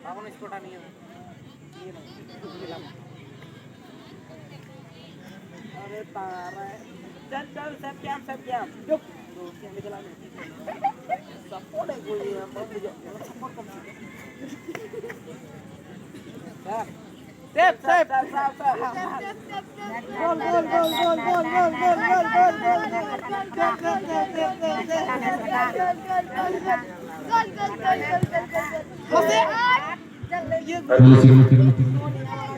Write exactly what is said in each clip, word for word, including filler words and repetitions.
ᱵᱟᱵᱚᱱ ᱥᱯᱚᱴᱟ ᱱᱤᱭᱟᱹ᱾ ᱟᱨᱮ ᱛᱟᱨᱮ᱾ ᱪᱟᱞ, ᱪᱟᱞ, ᱥᱮᱵ ᱠᱮᱢ, ᱥᱮᱵ ᱠᱮᱢ᱾ ᱪᱩᱯ᱾ ᱫᱩ, ᱥᱮᱵ ᱠᱮᱢ᱾ ᱥᱟᱯᱳᱨᱴ ᱮ ᱜᱩᱞᱤ, ᱵᱟᱢ ᱵᱩᱡᱷᱟᱹᱜ ᱠᱟᱱᱟ᱾ ᱥᱟᱯᱳᱨᱴ ᱠᱚᱢ ᱥᱮ᱾ ᱦᱮᱸ᱾ ᱥᱮᱵ, ᱥᱮᱵ, ᱥᱮᱵ, ᱥᱮᱵ, ᱥᱮᱵ᱾ ᱜᱳᱞ, ᱜᱳᱞ, ᱜᱳᱞ᱾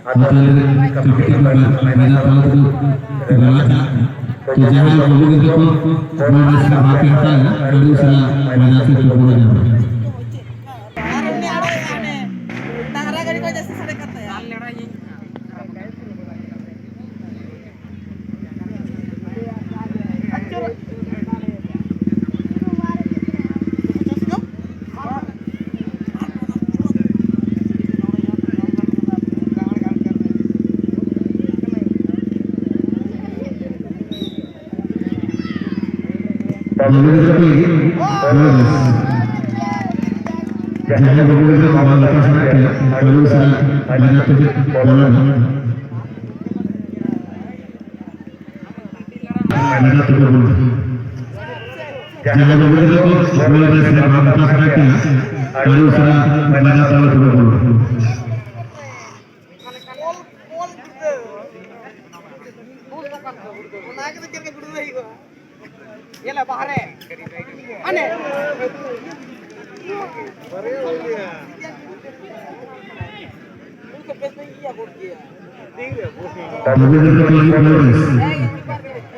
ᱟᱨ ᱛᱟᱦᱞᱮ ᱠᱟᱹᱴᱤᱡ ᱠᱟᱹᱴᱤᱡ ᱵᱟᱡᱟᱨ ᱛᱟᱞᱟ ᱛᱮᱫᱚ ᱵᱟᱝ ᱪᱟᱞᱟᱜ ᱠᱟᱱᱟ᱾ ᱛᱚ ᱡᱟᱦᱟᱸᱭ ᱵᱟᱹᱵᱩ ᱜᱤᱫᱽᱨᱟᱹ ᱠᱚ ᱵᱚᱞ ᱨᱮᱥ ᱨᱮ ᱵᱷᱟᱜᱽ ᱯᱮ ᱦᱟᱛᱟᱣᱟ, ᱟᱹᱰᱤ ᱩᱥᱟᱹᱨᱟ ᱵᱟᱡᱟᱨ ᱥᱮᱫ ᱠᱚ ᱵᱚᱞᱚ ᱧᱟᱢᱟ᱾ ᱟᱨ ᱩᱱᱤ ᱟᱲᱟᱜ ᱮ ᱦᱟᱱᱮ ᱰᱟᱝᱨᱟ ᱜᱟᱹᱰᱤ ᱠᱚ ᱡᱟᱹᱥᱛᱤ ᱥᱟᱰᱮ ᱠᱟᱱ ᱛᱟᱭᱟ᱾ ᱵᱟᱹᱵᱩ ᱜᱤᱫᱽᱨᱟᱹ ᱠᱚ ᱞᱟᱹᱜᱤᱫ ᱵᱚᱞ ᱨᱮᱥ᱾ ᱡᱟᱦᱟᱸᱭ ᱵᱟᱹᱵᱩ ᱜᱤᱫᱽᱨᱟᱹ ᱠᱚ ᱵᱚᱞ ᱦᱟᱛᱟᱣ ᱥᱟᱱᱟᱭᱮᱫ ᱯᱮᱭᱟ, ᱟᱹᱰᱤ ᱩᱥᱟᱹᱨᱟ ᱵᱟᱡᱟᱨ ᱛᱮ ᱵᱚᱞᱚᱱ ᱢᱮ᱾ ᱵᱟᱡᱟᱨ ᱛᱮ ᱵᱚᱞᱚᱱ ᱢᱮ᱾ ᱡᱟᱦᱟᱸᱭ ᱵᱟᱹᱵᱩ ᱜᱤᱫᱽᱨᱟᱹ ᱠᱚ ᱵᱚᱞ ᱨᱮᱥ ᱨᱮ ᱵᱷᱟᱜᱽ ᱦᱟᱛᱟᱣ ᱥᱟᱱᱟᱭᱮᱫ ᱯᱮᱭᱟ, ᱟᱹᱰᱤ ᱩᱥᱟᱹᱨᱟ ᱵᱟᱡᱟᱨ ᱛᱟᱞᱟ ᱛᱮ ᱵᱚᱞᱚᱱ ᱢᱮ᱾ ᱚᱱᱟ ᱜᱮ ᱪᱮᱫ ᱞᱮᱠᱟ ᱜᱩᱲᱫᱟᱹᱣ ᱦᱩᱭᱩᱜᱼᱟ? ᱧᱮᱞᱟ ᱵᱟᱦᱨᱮ᱾ ᱦᱟᱱᱮ᱾ ᱩᱱᱤ ᱫᱚ ᱵᱮᱥ ᱧᱚᱜ ᱤᱭᱟᱹ ᱜᱚᱫ ᱜᱮᱭᱟ᱾ ᱵᱟᱹᱵᱩ ᱜᱤᱫᱽᱨᱟᱹ ᱠᱚ ᱞᱟᱹᱜᱤᱫ ᱵᱚᱞ ᱨᱮᱥ᱾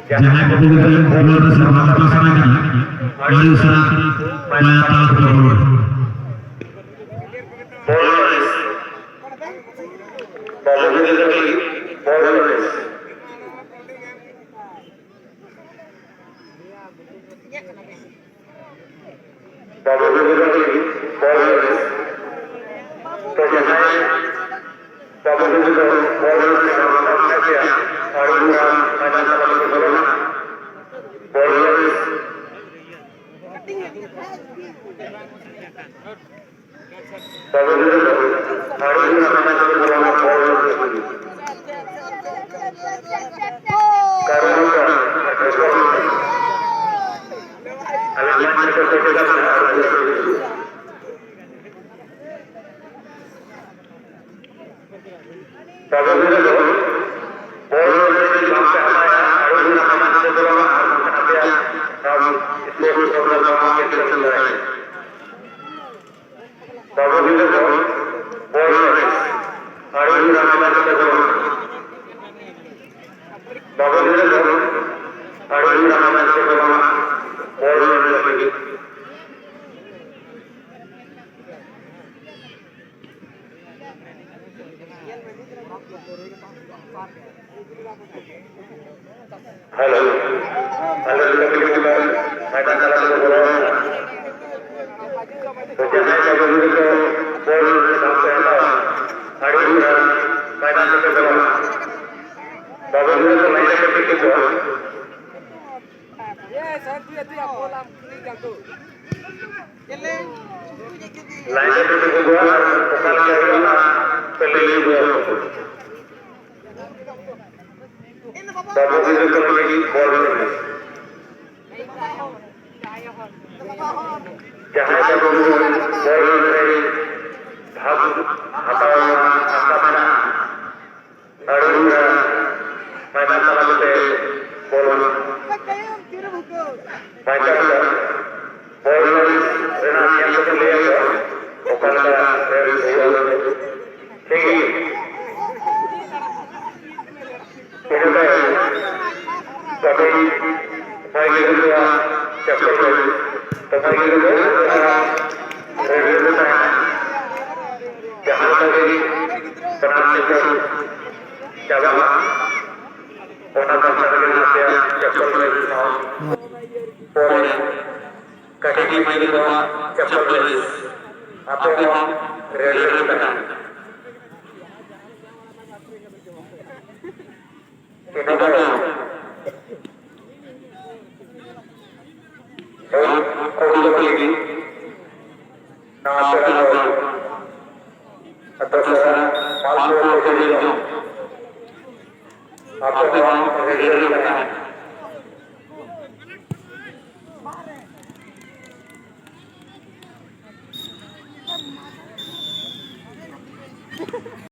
ᱡᱟᱦᱟᱸᱭ ᱵᱟᱹᱵᱩ ᱜᱤᱫᱽᱨᱟᱹ ᱵᱚᱞ ᱨᱮᱥ ᱨᱮ ᱵᱷᱟᱜᱽ ᱦᱟᱛᱟᱣ ᱥᱟᱱᱟᱭᱮ ᱠᱟᱱᱟ, ᱟᱹᱰᱤ ᱩᱥᱟᱹᱨᱟ ᱯᱟᱭᱟ ᱛᱟᱞᱟ ᱛᱮ ᱵᱚᱞᱚᱱ ᱢᱮ᱾ ᱵᱚᱞ ᱨᱮᱥ᱾ ᱵᱟᱹᱵᱩ ᱜᱤᱫᱽᱨᱟᱹ ᱠᱚ ᱞᱟᱹᱜᱤᱫ ᱵᱚᱞ ᱨᱮᱥ᱾ ᱵᱟᱹᱵᱩ ᱜᱤᱫᱽᱨᱟᱹ ᱠᱚ ᱞᱟᱹᱜᱤᱫ ᱵᱚᱞ ᱨᱮᱥ᱾ ᱛᱚ ᱡᱟᱦᱟᱸᱭ ᱵᱟᱹᱵᱩ ᱜᱤᱫᱽᱨᱟᱹ ᱵᱚᱞ ᱨᱮᱥ ᱨᱮ ᱵᱟᱝ ᱠᱚ ᱥᱮᱴᱮᱨᱟ, ᱟᱹᱰᱤ ᱜᱟᱱ ᱵᱟᱡᱟᱨ ᱛᱟᱞᱟ ᱛᱮ ᱵᱚᱞᱚᱱᱟ᱾ ᱵᱟᱵᱚ ᱜᱤᱫᱽᱨᱟᱹ ᱠᱚ ᱵᱚᱞ ᱨᱮ ᱟᱹᱰᱤ ᱨᱟᱱ ᱠᱟᱛᱮ ᱠᱚ ᱮᱢᱟ᱾ ᱵᱟᱵᱚ ᱜᱤᱫᱽᱨᱟᱹ ᱠᱚ ᱟᱹᱰᱤ ᱨᱟᱱ ᱠᱟᱛᱮ ᱠᱚ ᱮᱢᱟ᱾ ᱵᱚᱞ ᱨᱮ ᱞᱟᱹᱜᱤᱫ᱾ ᱦᱮᱞᱳ, ᱟᱞᱮ ᱞᱟᱹᱴᱩ ᱞᱟᱹᱴᱩ ᱢᱟᱭᱫᱟᱱ ᱛᱟᱞᱟ ᱨᱮᱠᱚ ᱵᱚᱞᱚ ᱟᱠᱟᱱᱟ᱾ ᱛᱚ, ᱡᱟᱦᱟᱸᱭ ᱠᱚ ᱵᱟᱹᱵᱩ ᱛᱟᱠᱚ ᱵᱚᱞ ᱥᱟᱵ ᱯᱮ ᱦᱟᱛᱟᱣᱟ, ᱟᱹᱰᱤ ᱩᱥᱟᱹᱨᱟ ᱢᱟᱭᱫᱟᱱ ᱛᱮᱯᱮ ᱵᱚᱞᱚᱱᱟ᱾ ᱵᱟᱹᱵᱩ ᱛᱟᱠᱚ ᱞᱟᱭᱤᱱ ᱨᱮ ᱠᱟᱹᱴᱤᱡ ᱠᱚ ᱞᱟᱭᱤᱱ ᱨᱮ ᱛᱤᱸᱜᱩ ᱟᱨ ᱚᱠᱟ ᱞᱮᱠᱟ ᱦᱩᱭᱩᱜᱼᱟ, ᱯᱮ ᱞᱟᱹᱭ ᱟᱠᱚᱣᱟ᱾ ᱵᱟᱹᱵᱩ ᱜᱤᱫᱽᱨᱟᱹ ᱠᱚ ᱞᱟᱹᱜᱤᱫ ᱵᱚᱞ ᱮᱱᱮᱡ᱾ ᱡᱟᱦᱟᱸᱭ ᱠᱚ ᱵᱟᱹᱵᱩ ᱵᱚᱞ ᱮᱱᱮᱡ ᱵᱷᱟᱜᱽ ᱦᱟᱛᱟᱣ ᱨᱮᱱᱟᱜ ᱟᱥᱟ ᱢᱮᱱᱟᱜᱼᱟ, ᱟᱹᱰᱤ ᱩᱥᱟᱹᱨᱟ ᱢᱟᱭᱫᱟᱱ ᱛᱟᱞᱟ ᱛᱮ ᱵᱚᱞᱚᱱᱟ᱾ ᱢᱟᱭᱫᱟᱱ ᱫᱚ ᱵᱚᱞ ᱨᱮᱱᱟᱜ ᱱᱤᱭᱚᱢ ᱠᱚ ᱞᱟᱹᱭ ᱟᱠᱚᱣᱟ, ᱚᱠᱟ ᱞᱮᱠᱟ ᱨᱮ ᱦᱩᱭᱩᱜᱼᱟ᱾ ᱴᱷᱤᱠ ᱜᱮᱭᱟ? ᱤᱱᱟᱹ ᱛᱟᱭᱚᱢ ᱠᱟᱹᱴᱤᱡ ᱵᱷᱟᱹᱜᱤ ᱦᱩᱭᱩᱜᱼᱟ, ᱪᱟᱯᱚᱞ ᱨᱮ ᱛᱚ ᱵᱷᱟᱹᱜᱤ ᱦᱩᱭᱩᱜᱼᱟ, ᱨᱮᱰᱤ ᱨᱮ ᱛᱟᱦᱮᱱᱟ᱾ ᱡᱟᱦᱟᱸ ᱞᱮᱠᱟ ᱜᱮ ᱯᱨᱟᱱ ᱪᱟᱵᱟᱜᱼᱟ, ᱚᱱᱟ ᱠᱟᱛᱷᱟ ᱨᱮᱜᱮ ᱱᱟᱥᱮᱭᱟᱜ ᱪᱟᱯᱚᱞ ᱨᱮ ᱥᱟᱶ ᱯᱚᱨᱮ ᱠᱟᱹᱴᱤᱡ ᱢᱟᱹᱭ ᱠᱚᱣᱟᱜ ᱪᱟᱯᱚᱞ ᱨᱮ ᱟᱯᱮ ᱦᱚᱸ ᱨᱮᱰᱤ ᱨᱮ ᱛᱟᱦᱮᱱ᱾ ᱤᱱᱟᱹ ᱛᱟᱭᱚᱢ ᱦᱮᱞᱯ ᱠᱚ ᱞᱟᱹᱜᱤᱫ ᱱᱟᱣᱟ ᱯᱮᱲᱟ ᱠᱚ ᱟᱛᱳ ᱥᱟᱨᱟ ᱢᱟᱞ ᱠᱚ ᱠᱷᱟᱹᱡᱟᱹᱲᱤ ᱡᱚᱢ᱾ ᱟᱯᱮ ᱦᱚᱸ ᱨᱮᱰᱤ ᱨᱮ ᱛᱟᱦᱮᱱ᱾